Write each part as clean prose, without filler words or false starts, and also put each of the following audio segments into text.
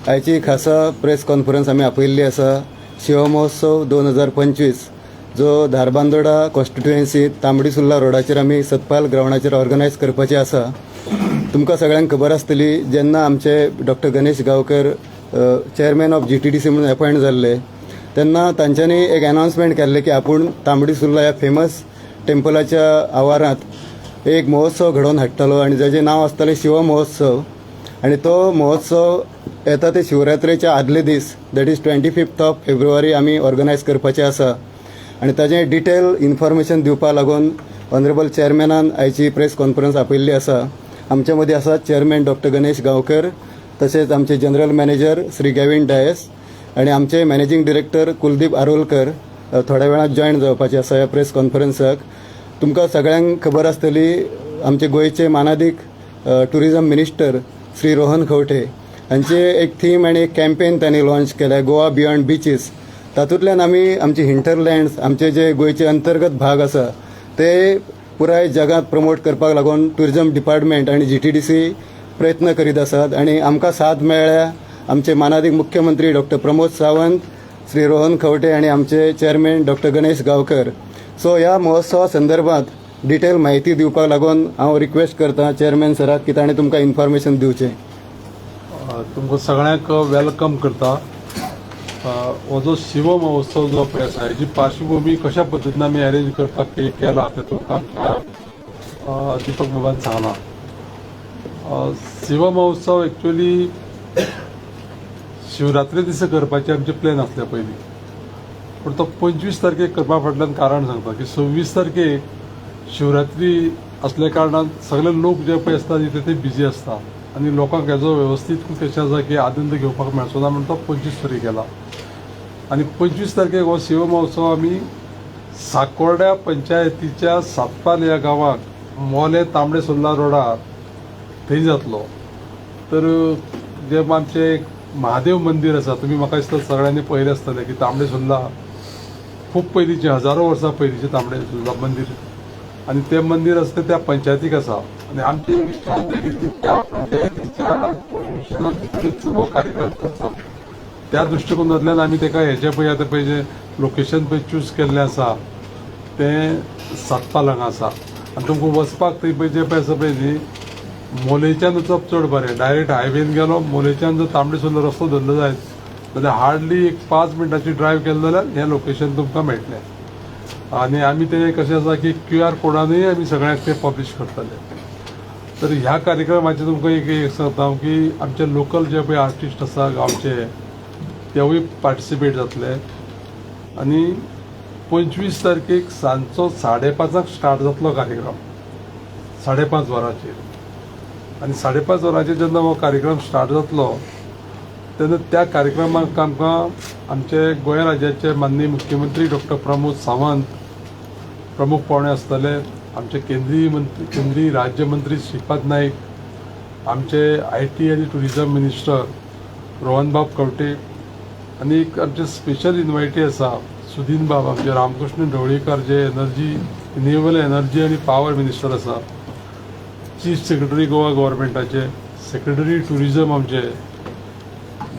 आयची खासा press conference आमी आपयल्ली आसा. शिवमहोत्सव 2025 जो धारबांदोडा कॉन्स्टिट्युएन्सीत तांबडी सुर्ला रोडाचेर आमी सतपाल ग्रावंडाचेर ऑर्गनायज करपाचे आसा. तुमकां सगळ्यांक खबर आसतली, जेन्ना आमचे doctor Ganesh Gaonkar chairman of GTDC म्हणून अपॉयंट जाल्ले, तेन्ना तांच्यांनी एक अनाउन्समेंट केल्लें की आपूण तांबडी सुर्ला ह्या फेमस टेम्पलाच्या आवारांत एक महोत्सव घडोवन हाडटलो आनी जाचें नांव आसतलें शिव महोत्सव. आनी तो महोत्सव येता ते शिवरात्रेच्या आदले दीस, that is 25th of February, आमी ऑर्गनायज करपाचे आसा. आनी ताजें डिटेल इन्फॉर्मेशन दिवपा लागून ऑनरेबल चेअरमॅनान आयची प्रेस कॉन्फरन्स आपयल्ली आसा. आमचे मदीं आसा चेअरमॅन डॉक्टर गणेश गांवकर, तशेंच आमचे general manager Shri Gavin Dias आनी आमचे मॅनेजींग डिरेक्टर कुलदीप आरोलकर थोड्या वेळान जॉयन जावपाचे आसा ह्या प्रेस कॉन्फरन्साक. तुमकां सगळ्यांक खबर आसतली, आमचे गोंयचे मानादीक टुरिझम मिनिस्टर श्री रोहन खंवटे हांचे एक थीम आनी एक कॅम्पेन तांणी लॉन्च केल्या, गोवा बियॉन्ड बिचीस. तातूंतल्यान आमी आमचे हिंटरलँड्स, आमचे जे गोंयचे अंतर्गत भाग आसा, ते पुराय जगांत प्रमोट करपाक लागून टुरिझम डिपार्टमेंट आनी जीटीडीसी प्रयत्न करीत आसात. आनी आमकां साथ मेळ्ळ्या आमचे मानादीक मुख्यमंत्री डॉक्टर प्रमोद सावंत, श्री रोहन खंवटे आनी आमचे chairman doctor Ganesh Gaonkar. So ह्या महोत्सवा संदर्भात डिटेल म्हायती दिवपाक लागून हांव रिक्वेस्ट करता चेअरमॅन सराक की ताणें तुमकां इन्फॉर्मेशन दिवचें. तुमकां सगळ्यांक welcome करता. हो जो शिव महोत्सव जो पळय आसा, हेजी पार्श्वभूमी कशा पद्दतीन आमी अरेंज करपाक केला तें तुमकां आमच्या दीपक बाबान सांगलां. शिव महोत्सव एक्चुअली शिवरात्री दिसा करपाचे आमचे प्लॅन आसले पयलीं, पूण तो 25 तारखेक करपा फाटल्यान कारण सांगता की 26 तारखेक शिवरात्री असल्या कारणान सगळे लोक जे पळय आसता न्ही, ते बिजी आसता आनी लोकांक हेजो वेवस्थीत कशें आसा की आनंद घेवपाक मेळचो ना म्हण तो 25 तारखेक केला. आनी 25 तारखेक हो शिव महोत्सव आमी साकोर्ड्या पंचायतीच्या सातपाल ह्या गांवाक, मोले तांबडे सुर्ला रोडार थंय जातलो. तर जे आमचें एक महादेव मंदीर आसा, तुमी म्हाका दिसता सगळ्यांनी पळयलें आसतलें की तांबडे सुर्ला खूब पयलींचें, हजारो वर्सां पयलींचें तांबडे सुर्ला मंदीर. आनी तें मंदीर आसा तें त्या पंचायतीक आसा आनी आमची इच्छा आसा की त्या पंचायतीच्या हो कार्यक्रम करचो. त्या दृश्टिकोनांतल्यान आमी ताका हेजें पळय, आतां पळय जें लोकेशन पळय चूज केल्लें आसा, तें सातपाल हांगा आसा. आनी तुमकां वचपाक थंय पळय जें पळय आसा पळय न्ही, मोलेच्यान वचप चड बरें. डायरेक्ट हायवेन गेलो, मोलेच्यान जर तांबडे सुर्ला रस्तो धरलो जायत जाल्यार हार्डली एक 5 मिनटाची ड्रायव्ह केली जाल्यार हें लोकेशन तुमकां मेळटलें. आनी आमी तें कशें आसा की क्यू आर कोडानूय आमी सगळ्यांक तें पब्लीश करतले. तर ह्या कार्यक्रमाचें तुमकां एक एक सांगता हांव की आमचे लोकल जे पळय आर्टिस्ट आसा गांवचे, तेवूय पार्टिसिपेट जातले. आनी 25 तारखेक सांजचो 5:30 स्टार्ट जातलो कार्यक्रम, 5:30 वरांचेर. आनी 5:30 वरांचेर जेन्ना हो कार्यक्रम स्टार्ट जातलो, तेन्ना त्या कार्यक्रमाक आमकां आमचे गोंय राज्याचे माननीय मुख्यमंत्री डॉक्टर प्रमोद सावंत प्रमुख पावणे आसतले, आमचे केंद्रीय मंत्री, केंद्रीय राज्यमंत्री श्रीपाद नाईक, आमचे IT आनी टुरिझम मिनिस्टर रोहनबाब खंवटे आनी एक आमचे स्पेशल इन्वायटी आसा सुदीन बाब, आमचे रामकृष्ण ढवळीकर जे एनर्जी, रिन्युएबल एनर्जी आनी पावर मिनिस्टर आसा, चीफ सेक्रेटरी गोवा गव्हर्मेंटाचे, सेक्रेटरी टुरिझम आमचे,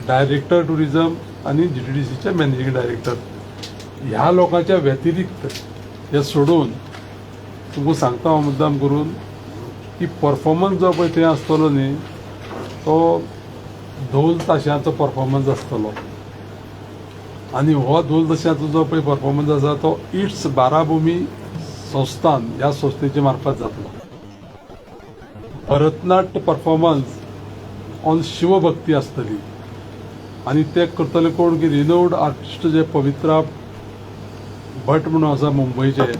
डायरेक्टर टुरिझम आनी जीटीडीसीचे मॅनेजींग डायरेक्टर. ह्या लोकांच्या व्यतिरिक्त हे सोडून तुमकां सांगता हांव मुद्दाम करून की परफॉर्मन्स जो पळय थंय आसतलो न्ही, तो धोल ताश्यांचो परफॉर्मन्स आसतलो. आनी हो धोल ताश्यांचो जो पळय परफॉर्मन्स आसा, तो it's Barabhumi संस्थान ह्या संस्थेचे मार्फत जातलो. भरतनाट्य परफॉर्मन्स ऑन शिवभक्ती आसतली आनी ते करतले कोण की रिनोव्ड आर्टिस्ट जे पवित्रा भट म्हणून आसा मुंबयचे,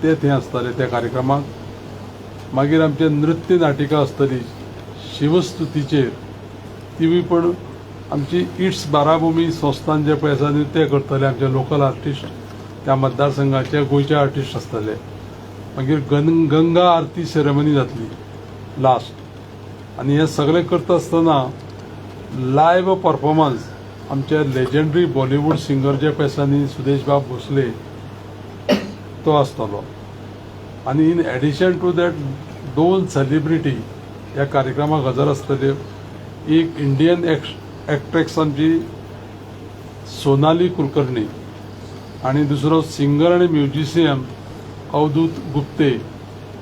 ते थंय आसतले त्या कार्यक्रमाक. मागीर आमचे नृत्य नाटिका आसतली शिवस्तुतीचेर, तिवूय पण आमची it's Barabhumi संस्थान जे पळय आसा न्ही, ते करतले. आमचे लोकल आर्टिस्ट, त्या मतदारसंघाचे, गोंयचे आर्टिस्ट आसतले. मागीर गंगा आरती सेरेमनी जातली लास्ट. आनी हें सगळें करता आसतना लायव्ह परफॉर्मन्स आमचे लेजंडरी बॉलिवूड सिंगर जे पळय आसा न्ही, सुदेश बाब भोसले, तो आसतलो. आनी इन एडिशन टू that दोन सेलिब्रिटी ह्या कार्यक्रमाक हजर आसतल्यो. एक इंडियन एक्स एक्ट्रेस आमची सोनाली कुलकर्णी आनी दुसरो सिंगर आनी म्युजिशियन अवधूत गुप्ते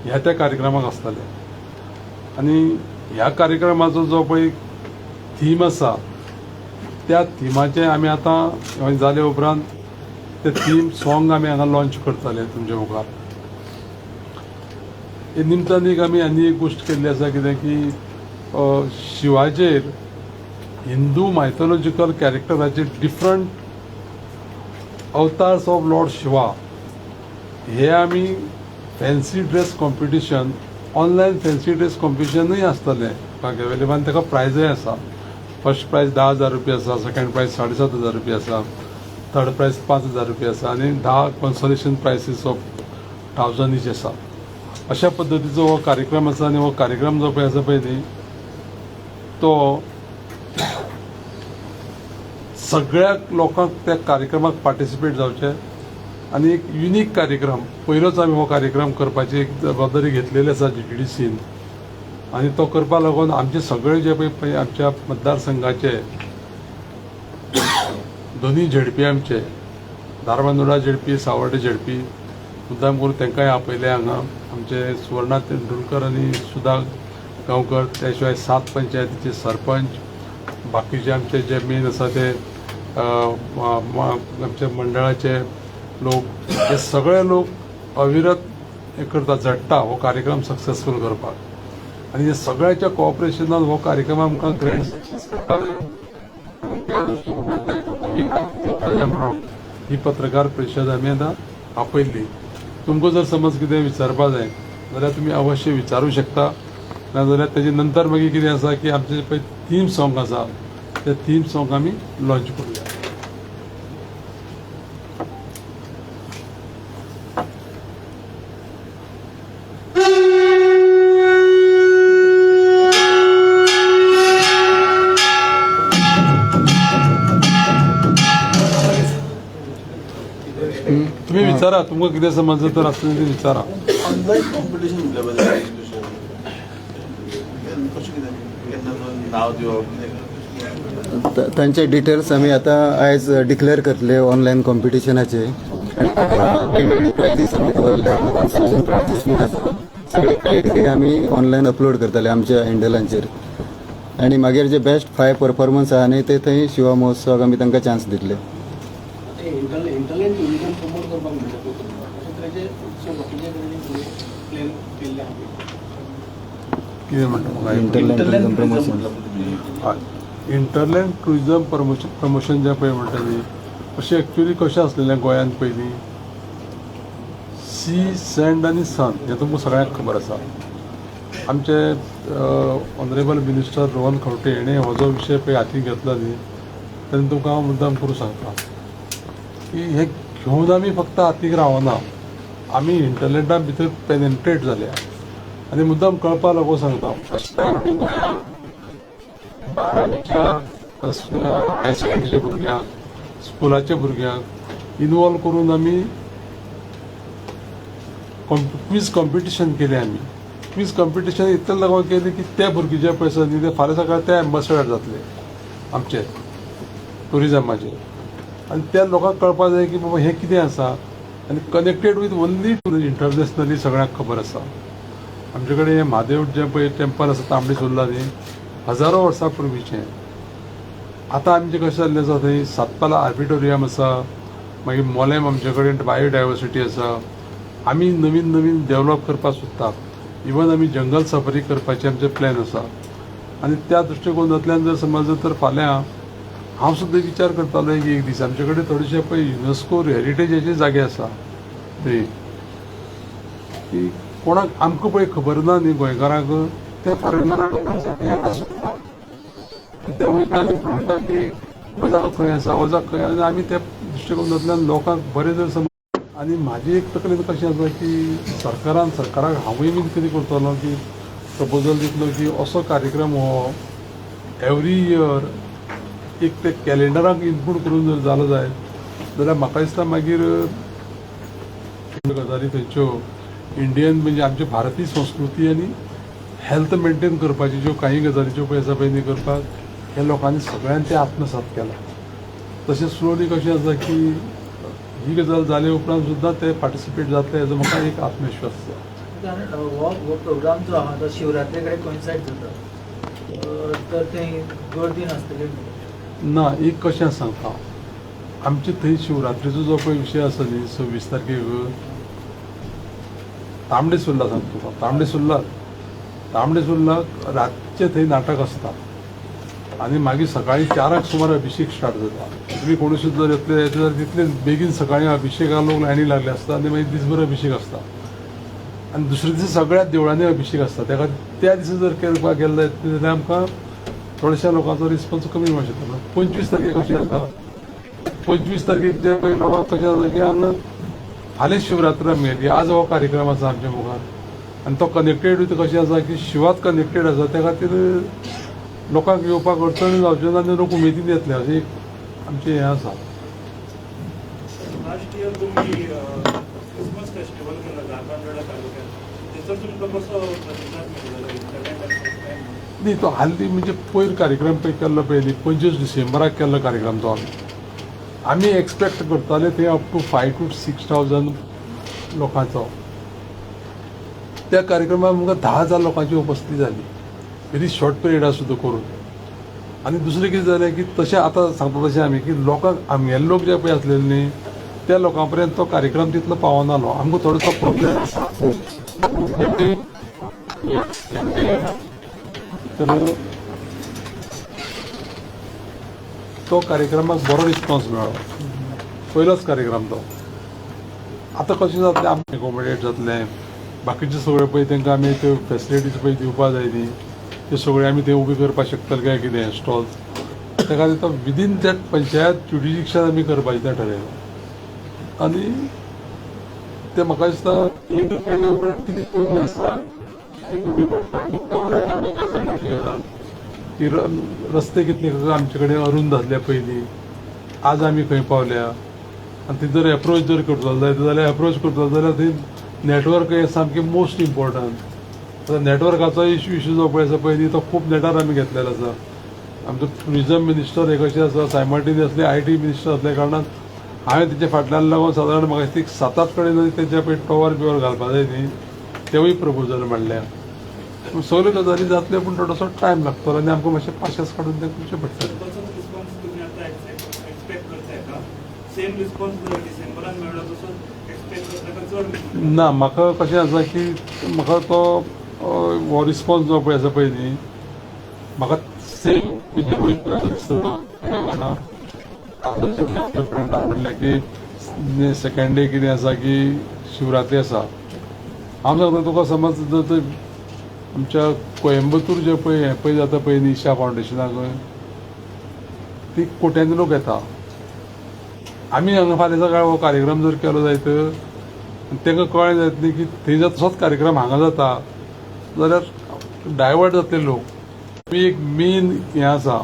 ह्या त्या कार्यक्रमाक आसतले. आनी ह्या कार्यक्रमाचो जो पळय थीम आसा त्या थिमाचें आमी आतां जाले उपरांत ते थीम सॉंग आमी हांगा लॉंच करतले तुमच्या मुखार. हे निमतान एक आमी आनी एक गोश्ट केल्ली आसा, कितें की शिवाचेर हिंदू मायथोलॉजिकल कॅरेक्टराचे different avatars of Lord Shiva हे आमी fancy dress competition, online fancy dress कॉम्पिटिशनूय आसतलें अवेलेबल आनी ताका प्रायजय आसा. फर्स्ट प्रायज 10,000 रुपया आसा, सेकंड प्रायज 7,500 रुपया आसा, थर्ड प्रायज 5,000 रुपया आसा आनी 10 कॉन्सोलेशन प्रायसीस ऑफ 1,000 इच आसा. अशा पद्दतीचो हो कार्यक्रम आसा आनी हो कार्यक्रम जो पळय आसा पळय न्ही तो सगळ्या लोकांक त्या कार्यक्रमाक पार्टिसिपेट जावचें आनी एक युनीक कार्यक्रम, पयलोच आमी हो कार्यक्रम करपाची एक जबाबदारी घेतलेली आसा जीटीडीसीन आनी तो करपा लागून आमचे सगळे जे पळय आमच्या मतदारसंघाचे दोनूय झेडपी, आमचे धारबांदोडा झेडपी, सावर्डे झेडपी, मुद्दाम करून तांकांय आपयले हांगा, आमचे सुवर्णा तेंडुलकर आनी सुधा गांवकर, त्या शिवाय 7 पंचायतीचे सरपंच, बाकीचे आमचे जे मेन आसा ते आमच्या मंडळाचे लोक, हे सगळे लोक अविरत हे करता, झडटा हो कार्यक्रम सक्सेसफूल करपाक. आनी हे सगळ्याच्या कॉपरेशनान हो कार्यक्रम आमकां ग्रँड सक्सेस करपाक ही पत्रकार परिशद आमी आतां आपयल्ली. तुमकां जर समज कितें विचारपा जाय जाल्यार तुमी अवश्य विचारूं शकता, नाजाल्यार तेजे नंतर मागीर कितें आसा की आमचें पळय थीम सॉंग आसा ते थीम सॉंग आमी लॉंच करुया. तुम्ही विचारा, तुमकां कितें समजलें तर आसलें तें विचारा. ऑनलायन कॉम्पिटिशन म्हटल्यार कशें कितें केन्ना नांव दिवप? तांचे डिटेल्स आमी आतां आयज डिक्लेअर करतले ऑनलायन कॉम्पिटिशनाचे. सगळे आमी ऑनलायन अपलोड करतले आमच्या हँडलांचेर आनी मागीर जे बेस्ट 5 परफॉर्मन्स आहा न्ही ते थंय शिवा महोत्सवाक आमी तांकां चान्स दितले. इंटरलँड टुरिजम प्रमोट करपाक म्हणटा अशे तरेचे उत्सव बाकीचे कडेन प्लॅन केल्ले आहा. कितें म्हणटा? इंटरलँड टुरिजम प्रमोशन, इंटरलँड टुरिजम प्रमोशन जें पळय म्हणटा न्ही अशें एक्चुअली कशें आसलेलें गोंयांत पयलीं सी, सँड आनी सन हें तुमकां सगळ्यांक खबर आसा. आमचे ऑनरेबल मिनिस्टर रोहन खंवटे हेणें हो जो विशय पळय हातीन घेतलो न्ही तेन्ना तुमकां हांव मुद्दाम करूं सांगता की हें घेवन आमी फक्त हातीक रावना, आमी इंटरलँडा भितर पेनेट्रेट जाल्या. आनी मुद्दाम कळपा लागून सांगता, हायस्कुलाच्या भुरग्यांक, स्कुलाच्या भुरग्यांक इनवॉल्व करून आमी क्वीज कॉम्पिटिशन केलें. आमी क्वीज कॉम्पिटिशन इतलें लागून केलें की ते भुरगे जे पळय न्ही ते फाल्यां सकाळी ते एम्बेसडर जातले आमचे टुरिजमाचे. आनी त्या लोकांक कळपा जाय की बाबा हें कितें आसा आनी कनेक्टेड वीथ ओन्ली इंटरनॅशनली सगळ्यांक खबर आसा. आमचे कडेन हें म्हादेव जें पळय टेम्पल आसा तांबडी सुर्ला न्ही हजारो वर्सां पुर्वीचें. आतां आमचें कशें जाल्लें आसा थंय सातपाला आर्बिटोरियम आसा, मागीर मोलेम आमचे कडेन बायोडायवर्सिटी आसा. आमी नवीन नवीन डेवलप करपाक सोदता. इवन आमी जंगल सफारी करपाचें आमचें प्लॅन आसा. आनी त्या दृश्टिकोनांतल्यान जर समज तर फाल्यां हांव सुद्दां विचार करतालो की एक दीस आमचे कडेन थोडेशे पळय युनेस्को हेरिटेजाचे जागे आसा थंय की कोणाक आमकां पळय खबर ना न्ही गोंयकारांक, ते फॉरेनरांक ते वयता आनी म्हणटा की हो जागो खंय आसा, हो जागो खंय आसा. आमी त्या दृश्टिकोनांतल्यान लोकांक बरें जर समज. आनी म्हाजी एक तकलेन कशें आसा की सरकारान, सरकाराक हांवूय बीन कितें करतलो की प्रपोजल दितलो की असो कार्यक्रम हो एवरी इयर एक ते कॅलेंडराक इनपूट करून जर जालो जायत जाल्यार म्हाका दिसता मागीर गजाली थंयच्यो इंडियन म्हणजे आमची भारतीय संस्कृती आनी हेल्थ मेंटेन करपाची ज्यो काही गजाली ज्यो पळय आसा पळय न्ही करपाक हे लोकांनी सगळ्यांनी ते आत्मसात केला. तशें स्लोली कशें आसा की ही गजाल जाले उपरांत सुद्दां ते पार्टिसिपेट जातले हेजो म्हाका एक आत्मविश्वास आसा. कारण हो हो प्रोग्राम जो आहा तो शिवरात्रे कडेन कोइन्सायड जाता, तर ते गर्दी नासतली. ना, एक कशें आसा सांगता हांव, आमचे थंय शिवरात्रेचो जो पळय विशय आसा न्ही, 26 तारखेक तांबडे सुर्ला सांगता तुका, तांबडे सुर्ला, तांबडे सुर्लाक रातचें थंय नाटक आसता आनी मागीर सकाळीं 4 सुमार अभिशेक स्टार्ट जाता. तुमी कोणूय सुद्दां जर येतले येतले जाल्यार तितले बेगीन सकाळीं अभिशेकाक लोक लायनी लागले आसता आनी मागीर दीसभर अभिशेक आसता आनी दुसरे दिसा सगळ्या देवळांनी अभिशेक आसता. तेका त्या दिसा जर करपाक गेले जायत जाल्यार आमकां थोड्याशा लोकांचो रिस्पॉन्स कमी मेळूंक शकता. पूण 25 तारखेक कशें जाता, 25 तारखेक जे पळय लोकांक कशें जाता की हांगा फाल्यां शिवरात्र आमगेली, आज हो कार्यक्रम आसा आमच्या मुखार आनी तो कनेक्टेड विथ कशें आसा की शिवात कनेक्टेड आसा, त्या खातीर लोकांक येवपाक अडचण जावच्यो ना आनी लोक उमेदीन येतले अशें एक आमचें हें आसा. लास्ट इयर तुमी क्रिसमस फेस्टिवल केलो धारबांदोडा तालुक्यात, थंयसर तुमकां कसो प्रतिसाद मेळ्ळो इंटरनेट? न्ही, तो हाली म्हणजे पयर कार्यक्रम पळय केल्लो पळय न्ही, 25 डिसेंबराक केल्लो कार्यक्रम तो आमी एक्सपेक्ट करताले थंय अप टू 5 to 6 thousand लोकांचो. त्या कार्यक्रमाक आमकां 10,000 लोकांची उपस्थिती जाली व्हेरी शॉर्ट पिरियडा सुद्दां करून. आनी दुसरें कितें जालें की तशें आतां सांगता तशें आमी की लोकांक आमगेले लोक जे पळय आसलेले न्ही त्या लोकां पर्यंत तो कार्यक्रम तितलो पावनालो, आमकां थोडोसो प्रॉब्लेम आसा. तर तो कार्यक्रमाक बरो रिस्पॉन्स मेळ्ळो, पयलोच कार्यक्रम तो. आतां कशें जातलें, आमकां एकोमोडेट जातलें, बाकीचे सगळे पळय तांकां आमी त्यो फेसिलिटीज पळय दिवपा जाय न्ही, त्यो सगळे आमी थंय उबे करपाक शकतले काय कितें स्टॉल्स, त्या खातीर तो विदीन that panchayat jurisdiction आमी करपाचें तें ठरयलां. आनी तें म्हाका दिसता एक कितें आसा की रस्ते कितले आमचे कडेन अरुंद आसले पयलीं, आज आमी खंय पावल्या आनी थंय जर एप्रोच जर करतलो जायत जाल्यार एप्रोच करतलो जाल्यार थंय नॅटवर्क हें सामकें मोस्ट इम्पॉर्टंट. आतां नॅटवर्काचो इशू जो पळय आसा पयलीं तो खूब नेटार आमी घेतलेलो आसा. आमचो ट्युरिजम मिनिस्टर एक अशें आसा, सायमल्टेनियसली IT minister आसल्या कारणान हांवें तेच्या फाटल्यान लागून सादारण म्हाका दिसता 7-8 कडेन जरी तेंच्या पळय टॉवर बिवर घालपा जाय न्ही तेवूय प्रपोजल मांडल्या. पूण सगल्यो गजाली जातल्यो पूण थोडोसो टायम लागतलो आनी आमकां मातशें पाशेंस काडून तें करचें पडटलें. तसोच रिस्पॉन्स तुमी आतां एक्सपेक्ट करताय का? सेम रिस्पॉन्स डिसेंबरान मेळ्ळो तसोच एक्सपेक्ट करता का चड? ना, म्हाका कशें आसा की म्हाका तो हो रिस्पॉन्स जो पळय आसा पळय न्ही म्हाका सेम म्हणल्यार की सेकंड डे कितें आसा की शिवरात्री आसा. हांव सांगता तुका, समज जर आमच्या कोयंबतूर जे पळय हें पळय जाता पळय न्ही ईशा फावंडेशनाक ती कोट्यांनी लोक येता. आमी हांगा फाल्यां सकाळी हो कार्यक्रम जर केलो जायत तांकां कळ्ळें जायत न्ही की थंय जर तसोच कार्यक्रम हांगा जाता जाल्यार डायवर्ट जातले लोक. आमी एक मेन हें आसा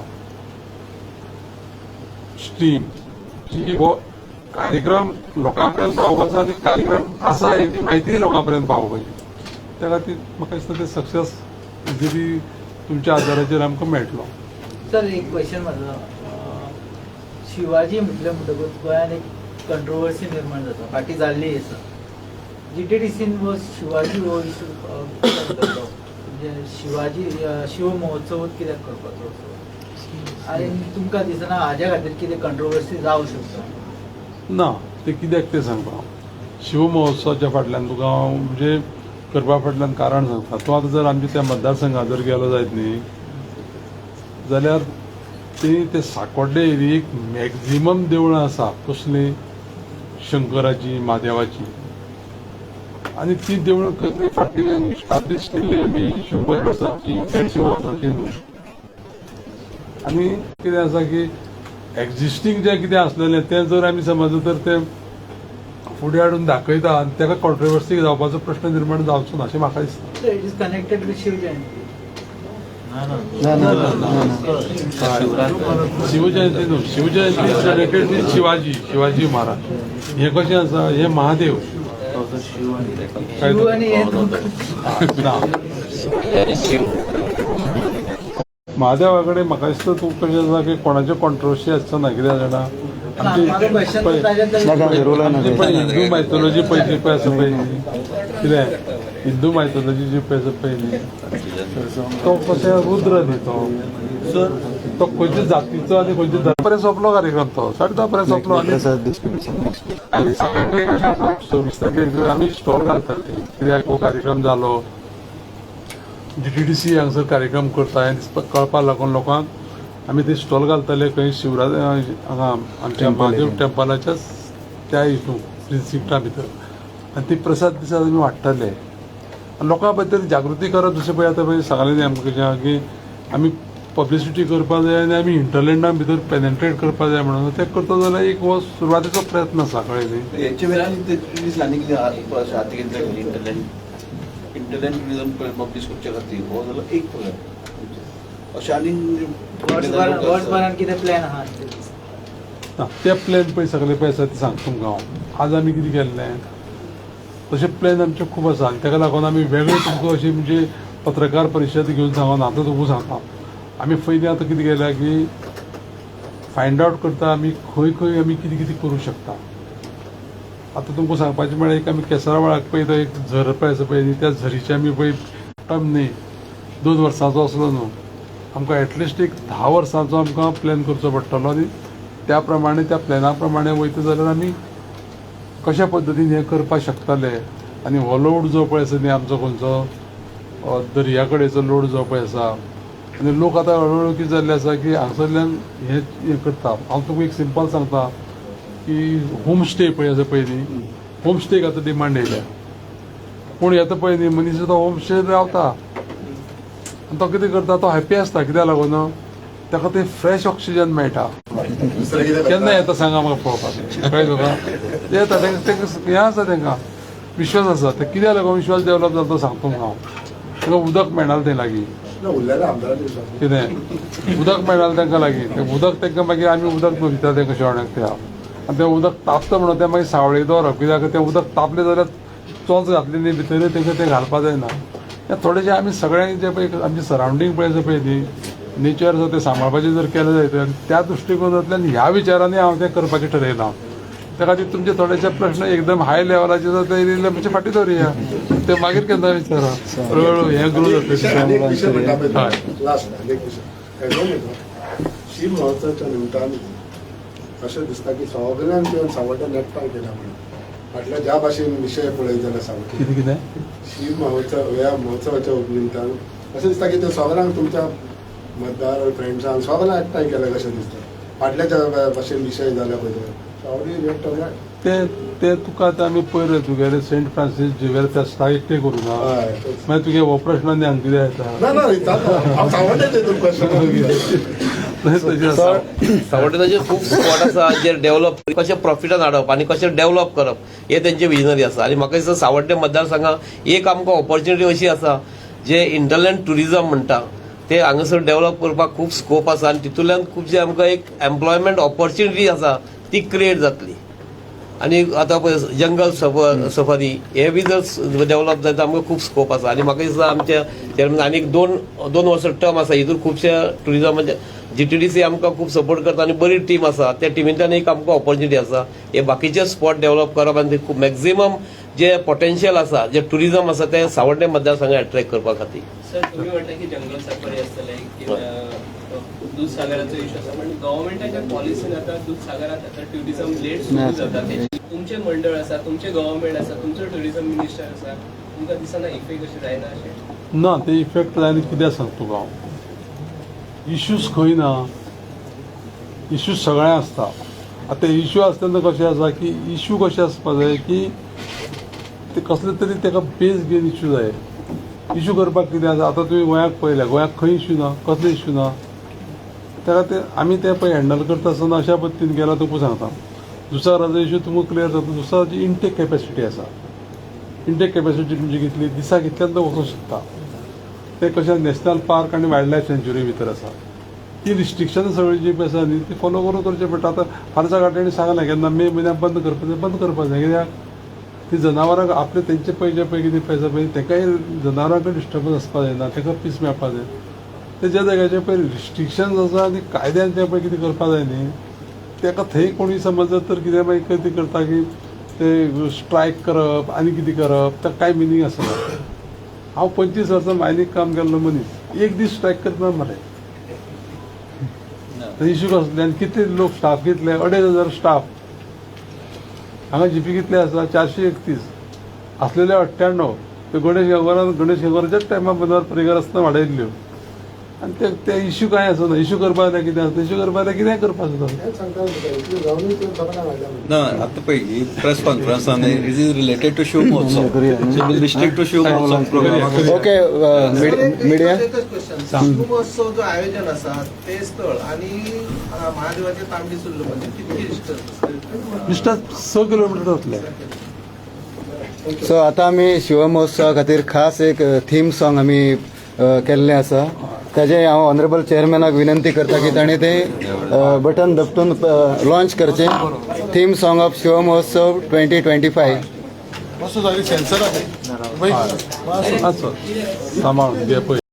स्ट्रीम की हो कार्यक्रम लोकां पर्यंत पावोवपाचो आनी कार्यक्रम आसा हेची म्हायती लोकां पर्यंत पावोवपाची. त्या खातीर म्हाका दिसता ते सक्सेस इजिली तुमच्या आदाराचेर आमकां मेळटलो. सर, एक क्वेश्चन म्हाजो, शिवाजी म्हटलें म्हणटकूच गोंयांत एक कंट्रोवर्सी निर्माण जाता, फाटीं जाल्ली आसा. जीटीडीसीन हो शिवाजी हो इशू म्हणजे शिवाजी शिव महोत्सव कित्याक करपाचो असो, आनी तुमकां दिसना हाज्या खातीर कितें कंट्रोवर्सी जावं शकता? ना, ते कित्याक तें सांगता हांव. शिव महोत्सवाच्या फाटल्यान तुका हांव म्हणजे करपा फाटल्यान कारण सांगता. तूं आतां जर आमच्या त्या मतदारसंघात जर गेलो जायत न्ही जाल्यार ती ते साकोड्डे एरियेक मॅक्झिमम देवळां आसा. कसलीं? शंकराची, म्हादेवाची. आनी ती देवळां कसली फाटली स्टाब्लिश केल्ली आमी 100 वर्सांची, 150 वर्सांची न्हू. आनी कितें आसा की एक्झिस्टींग जें कितें आसलेलें तें जर आमी समज तर तें फुडें हाडून दाखयता आनी ताका कॉन्ट्रोवर्सी जावपाचो प्रश्न निर्माण जावचो ना अशें म्हाका दिसता. It is connected with Shiv Jayanti. ना ना ना. शिवजयंती न्हू, Shivjayanti is connected with Shivaji, Shivaji Maharaj. हें कशें आसा, हें महादेव. शिव आनी हें ना. महादेवा कडेन म्हाका दिसता तूं कशें आसा की कोणाच्यो कॉन्ट्रोवर्सी आसचो ना, कित्याक जाणा आमची पळय हिंदू मायथोलॉजी पळय जी पळय आसा पळय न्ही, कितें हिंदू मायथोलॉजी जी पळय आसा पळय न्ही, तो कशें रुद्र न्ही, तो तो खंयच्या जातीचो आनी खंयच्या 10 पर्यंत सोंपलो कार्यक्रम, तो 10:30 पर्यंत सोंपलो. आनी 26 तारखेक आमी स्टॉल घालतात कित्याक हो कार्यक्रम जालो, GTDC हांगसर कार्यक्रम करता हें दिसपाक कळपाक लागून लोकांक आमी ते स्टॉल घालतले खंय शिवराज हांगा आमच्या महादेव टेम्पलाच्याच त्या हितून प्रिन्सिपटा भितर, आनी ती प्रसाद दिसा आमी वाडटले आनी लोकां बद्दल जागृती करप. जशें पळय आतां पळय सांगलें न्ही आमकां कशें की आमी पब्लिसिटी करपाक जाय आनी आमी हिंटरलँडा भितर पेनेट्रेट करपाक जाय म्हणून तें करता जाल्यार एक हो सुरवातेचो प्रयत्न आसा, कळ्ळें न्ही. हेचे वेल्यान आनी कितें हाती घेतले इंटरलँड टुरिजम पब्लिश करचे खातीर हो जालो एक प्रकार. अशें आनी वर्सभरान कितें प्लॅन आहा ना ते प्लॅन पळय सगळे पळय आसा ते सांगता तुमकां हांव. आज आमी कितें केल्लें तशें प्लॅन आमचे खूब आसा आनी ताका लागून आमी वेगळे तुमकां अशी म्हणजे पत्रकार परिशद घेवन सांगना, आतां तुमकां सांगता. आमी पयलीं आतां कितें केलां की फायंड आवट करता आमी खंय खंय आमी कितें कितें करूं शकता. आतां तुमकां सांगपाचें म्हळ्यार एक आमी केसरावळाक पळय तो एक झर पळय आसा पळय न्ही, त्या झरीचे आमी पळय टर्म न्ही 2 वर्सांचो आसलो न्हू, आमकां एटलिस्ट एक 10 वर्सांचो आमकां प्लॅन करचो पडटलो आनी त्या प्रमाणे त्या प्लॅना प्रमाणे वयता जाल्यार आमी कशा पद्दतीन हें करपाक शकतले. आनी हो लोड जो पळय आसा न्ही आमचो खंयचो दर्या कडेचो लोड जो पळय आसा, आनी लोक आतां हळूहळू कितें जाल्लें आसा की हांगसरल्यान हें करता. हांव तुमकां एक सिंपल सांगता की होम स्टे पळय आसा पळय न्ही, होम स्टेक आतां डिमांड येयल्या, पूण येता पळय न्ही मनीस तो होम स्टे रावता आनी तो कितें करता, तो हॅप्पी आसता. कित्याक लागून ताका तें फ्रेश ऑक्सिजन मेळटा. केन्ना येता सांगा म्हाका पळोवपाक, कळ्ळें तुका? येता तांकां हें आसा, तांकां विश्वास आसा. ते कित्याक लागून विश्वास डेवलप जाता तो सांगता तुमकां हांव. तांकां उदक मेळना थंय लागीं, कितें उदक मेळना तांकां लागीं, तें उदक तांकां मागीर आमी उदक दिता तांकां शेवण्याक त्या, आनी तें उदक तापता म्हणून तें मागीर सावळेक दवरप, कित्याक तें उदक तापलें जाल्यार चोंच घातली न्ही भितर तांकां तें घालपाक जायना. हें थोडेशें आमी सगळ्यांनी जें पळय आमचें सरावंडींग पळय आसा पळय न्ही, नेचर आसा तें सांबाळपाचें जर केलें जायत आनी त्या दृश्टिकोनांतल्यान ह्या विचारांनी हांव तें करपाचें ठरयलां. त्या खातीर तुमचे थोडेशे प्रश्न एकदम हाय लेवलाचे जर ते येयले मातशे फाटीं दवरुया, ते मागीर केन्ना विचारा, हळूहळू हें ग्रो जातलें. शिव महोत्सवाच्या निमतान अशें दिसता की सगळ्यांक येवन सावड्ड्यान एकठांय केला म्हणून फाटल्या ज्या भाशेन विशय पळयत जाल्यार सावड्डे कितें कितें शिव महोत्सव ह्या महोत्सवाच्या निमतान अशें दिसता की ते सगळ्यांक तुमच्या मतदार फ्रेंड्सांक सगळ्यांक एकठांय केला कशें दिसता. फाटल्या ज्या भाशेन विशय जाला पळय ते ते तुका आतां आमी पयर तुगेले सेंट फ्रांसीस झेवियर फेस्ताक एकटें करूं ना, मागीर तुगे हो प्रश्न आनी हांगा कितें येता. सावड्डेचे खूब स्पॉट आसा जे डेव्हलप कशें प्रॉफिटान हाडप आनी कशें डेव्हलप करप हे तेंचे विजनरी आसा. आनी म्हाका दिसता सावड्डे मतदारसंघात एक आमकां ऑपॉर्च्युनिटी अशी आसा जे इंटरलँड टुरिजम म्हणटा ते हांगासर डेव्हलप करपाक खूब स्कोप आसा आनी तितूंतल्यान खुबशे आमकां एक एम्प्लॉयमेंट ऑपॉर्च्युनिटी आसा ती क्रिएट जातली. आनी आतां पळय जंगल सफारी हे बी जर डेव्हलप जायत आमकां खूब स्कोप आसा. आनी म्हाका दिसता आमच्या चेअरमॅन आनीक दोन वर्सां टर्म आसा, हितून खुबश्या टुरिजमाचे GTDC आमकां खूब सपोर्ट करता आनी बरी टीम आसा, त्या टिमींतल्यान एक आमकां ऑपॉर्च्युनिटी आसा हे बाकीचे स्पॉट डेव्हलप करप आनी खूब मॅक्झिमम जे पोटेन्शियल आसा जे टुरिजम आसा ते सावड्डे मतदारसंघात एट्रॅक्ट करपा खातीर. सर तुम्ही म्हटलं की जंगल सफारी आसतले की दूधसागराचो इशू आसा, पण गव्हर्मेंटाच्या पॉलिसीन आतां दूधसागरात आतां ट्युरिझम लेट सुरू जाता. तुमचें मंडळ आसा, तुमचें गव्हर्मेंट आसा, तुमचो ट्युरिझम मिनिस्टर आसा, तुमकां दिसना इफेक्ट अशें जायना अशें? ना, ते इफेक्ट जायना. कित्याक सांगता तुका हांव, इश्यूज खंय ना, इश्यूज सगळें आसता. आतां इश्यू आसता तेन्ना कशें आसा की इश्यू कशें आसपा जाय की ते कसले तरी ताका बेस घेवन इश्यू जाय. इश्यू करपाक कितें आसा, आतां तुवें गोंयाक पळयल्या, गोंयाक खंय इश्यू ना, कसले इश्यू ना, ताका ते आमी ते पळय हँडल करता आसतना अशा पद्दतीन गेला तुमकां सांगता. दुसरो इश्यू तुमकां क्लियर जाता. दुसरो जी इंटेक कॅपॅसिटी आसा, इंटेक कॅपॅसिटी तुमची कितली दिसाक कितल्यान तो वचूंक शकता, ते कशें नॅशनल पार्क आनी वायल्ड लायफ सँच्युरी भितर आसा, ती रिस्ट्रिक्शन सगळीं जी आसा न्ही ती फॉलो करून करचें पडटा. आतां फाल्यां सकाळीं सांगलें केन्ना मे म्हयन्याक बंद करपाचें, बंद करपाक जाय, कित्याक ती जनावरांक आपले तेंचे पळय जे पळय कितें पळय पळय तेकाय जनावरांकय डिस्टर्बन्स आसपाक जायना, ताका पीस मेळपाक जाय. ते ज्या जाग्याचेर पळय रिस्ट्रिक्शन्स आसा आनी कायद्यान तें पळय कितें करपा जाय न्ही, ताका थंय कोणूय समज जर तर कितें मागीर कितें करता की ते स्ट्रायक करप आनी कितें करप, ताका कांय मिनींग आसना. हांव 25 वर्सां मायनीक काम केल्लो मनीस, एक दीस स्ट्रायक करतना मरे. इशू कसले आनी कितले लोक स्टाफ कितले? 2500 स्टाफ. हांगा जीपी कितले आसा? 431 आसलेले 98. ते गणेश गांवकारान, गणेश गांवकाराच्याच टायमार मनोहर पर्रीकर आसतना वाडयल्ल्यो. आनी ते ते इश्यू कांय आसना. इश्यू करपा जाल्यार कितें आसता? इश्यू करपा जाल्यार कितेंय करपा जाता. हेंच सांगता तुका, इतले जावनूय ते सगळ्यांक हाडल्या. ना, आता पळय, ही press कॉन्फरन्सान it is related to Shiv Mahotsav, so we'll restrict to Shiv Mahotsav program. Okay, media. एकच क्वेश्चन. शिव महोत्सव जो आयोजन आसा ते स्थळ आणि महादेवाचे तांबडी सुर्ला मध्ये कितके डिस्टन्स आसा? निश्चित 6 किलोमिटर जातले. सो आता आमी शिवमहोत्सवा खातीर खास एक थीम सॉंग आमी केल्लें आसा. ताजें हांव ऑनरेबल चेअरमॅनाक विनंती करता की ताणें तें बटन दपटून लॉन्च करचें, theme song of Shiv Mahotsav 2025. मातसो जागी सेन्सर आसा. मातसो सांबाळून घे पळय.